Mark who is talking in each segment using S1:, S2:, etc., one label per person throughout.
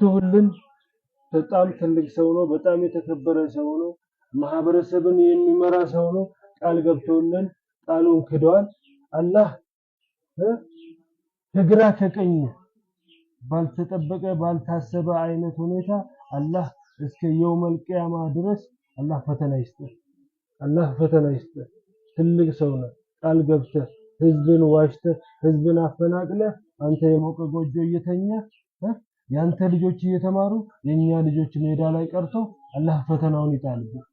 S1: ገብቶልን በጣም ትልቅ ሰው ነው። በጣም የተከበረ ሰው ነው። ማህበረሰብን የሚመራ ሰው ነው። ቃል ገብቶልን ቃሉን ክደዋል። አላህ ከግራ ከቀኝ ባልተጠበቀ ባልታሰበ አይነት ሁኔታ አላህ እስከ የውመል ቂያማ ድረስ አላህ ፈተና ይስጥ። አላህ ፈተና ይስጥ። ትልቅ ሰው ነው። ቃል ገብተህ ህዝብን ዋሽተህ ህዝብን አፈናቅለህ አንተ የሞቀ ጎጆ እየተኛ ያንተ ልጆች እየተማሩ የኛ ልጆች ሜዳ ላይ ቀርተው አላህ ፈተናውን ይጣልብህ።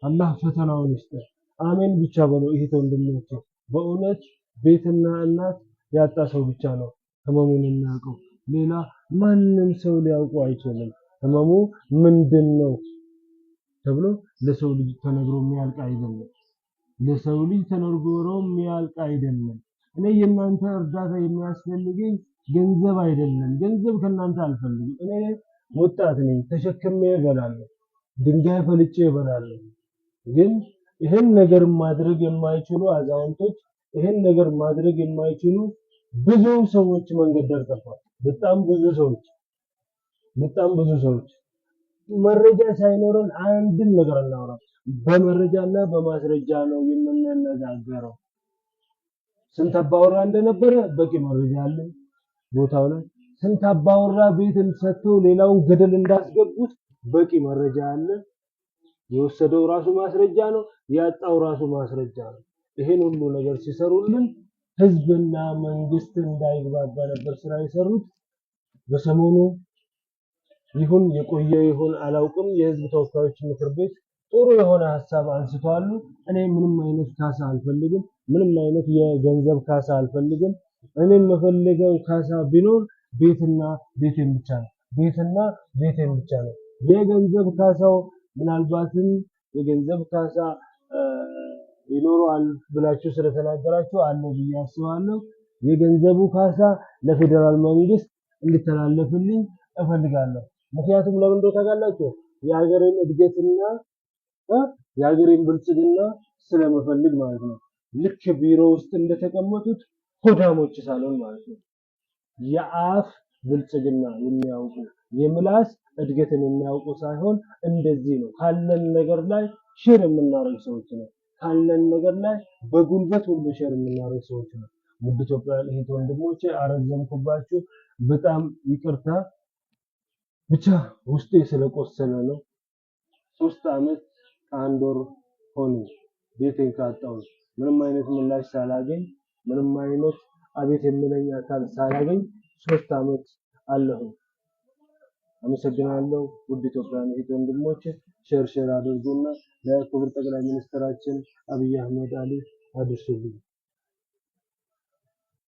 S1: አላህ ፈተናውን ይስጥ። አሜን ብቻ በለው እህት ወንድሞቼ። በእውነት ቤትና እናት ያጣ ሰው ብቻ ነው ህመሙን የሚያውቀው። ሌላ ማንም ሰው ሊያውቀው አይችልም። ህመሙ ምንድን ነው ተብሎ ለሰው ልጅ ተነግሮ የሚያልቅ አይደለም። ለሰው ልጅ ተነግሮ የሚያልቅ አይደለም። እኔ የእናንተ እርዳታ የሚያስፈልገኝ ገንዘብ አይደለም። ገንዘብ ከእናንተ አልፈልግም። እኔ ወጣት ነኝ፣ ተሸክሜ እበላለሁ፣ ድንጋይ ፈልጬ እበላለሁ። ግን ይህን ነገር ማድረግ የማይችሉ አዛውንቶች፣ ይህን ነገር ማድረግ የማይችሉ ብዙ ሰዎች መንገድ ዳር ጠፍተዋል። በጣም ብዙ ሰዎች፣ በጣም ብዙ ሰዎች። መረጃ ሳይኖረን አንድም ነገር አናወራም። በመረጃና በማስረጃ ነው የምንነጋገረው። ስንት አባወራ እንደነበረ በቂ መረጃ አለን። ቦታው ላይ ስንት አባወራ ቤትን ሰጥተው ሌላውን ገደል እንዳስገቡት በቂ መረጃ አለ። የወሰደው ራሱ ማስረጃ ነው፣ ያጣው ራሱ ማስረጃ ነው። ይሄን ሁሉ ነገር ሲሰሩልን ህዝብና መንግስት እንዳይግባባ ነበር ስራ የሰሩት። በሰሞኑ ይሁን የቆየ ይሁን አላውቅም፣ የህዝብ ተወካዮች ምክር ቤት ጥሩ የሆነ ሀሳብ አንስተዋል። እኔ ምንም አይነት ካሳ አልፈልግም፣ ምንም አይነት የገንዘብ ካሳ አልፈልግም። እኔ የምፈልገው ካሳ ቢኖር ቤትና ቤቴን ብቻ ነው። ቤትና ቤቴን ብቻ ነው። የገንዘብ ካሳው ምናልባትም የገንዘብ ካሳ ይኖረዋል ብላችሁ ስለተናገራችሁ አለ ብዬ አስባለሁ። የገንዘቡ ካሳ ለፌዴራል መንግስት እንዲተላለፍልኝ እፈልጋለሁ። ምክንያቱም ለምን እንደው ታውቃላችሁ? የሀገሬን እድገትና የሀገሬን ብልጽግና ስለምፈልግ ማለት ነው። ልክ ቢሮ ውስጥ እንደተቀመጡት ሆዳሞች ሳልሆን ማለት ነው። የአፍ ብልጽግና የሚያውቁ፣ የምላስ እድገትን የሚያውቁ ሳይሆን እንደዚህ ነው። ካለን ነገር ላይ share የምናደርግ ሰዎች ነው። ካለን ነገር ላይ በጉልበት ሁሉ share የምናደርግ ሰዎች ነው። ውድ ኢትዮጵያውያን እህት ወንድሞቼ፣ አረዘምኩባችሁ፣ በጣም ይቅርታ። ብቻ ውስጤ ስለቆሰለ ነው። 3 ዓመት ከ1 ወር ሆነ ቤቴን ካጣሁ፣ ምንም አይነት ምላሽ ሳላገኝ፣ ምንም አይነት አቤት የሚለኝ አካል ሳላገኝ 3 ዓመት አለሁ። አመሰግናለሁ። ውድ ኢትዮጵያውያን እህት ወንድሞቼ፣ share share አድርጉና ለክቡር ጠቅላይ ሚኒስትራችን አብይ አህመድ አሊ አድርሱልኝ።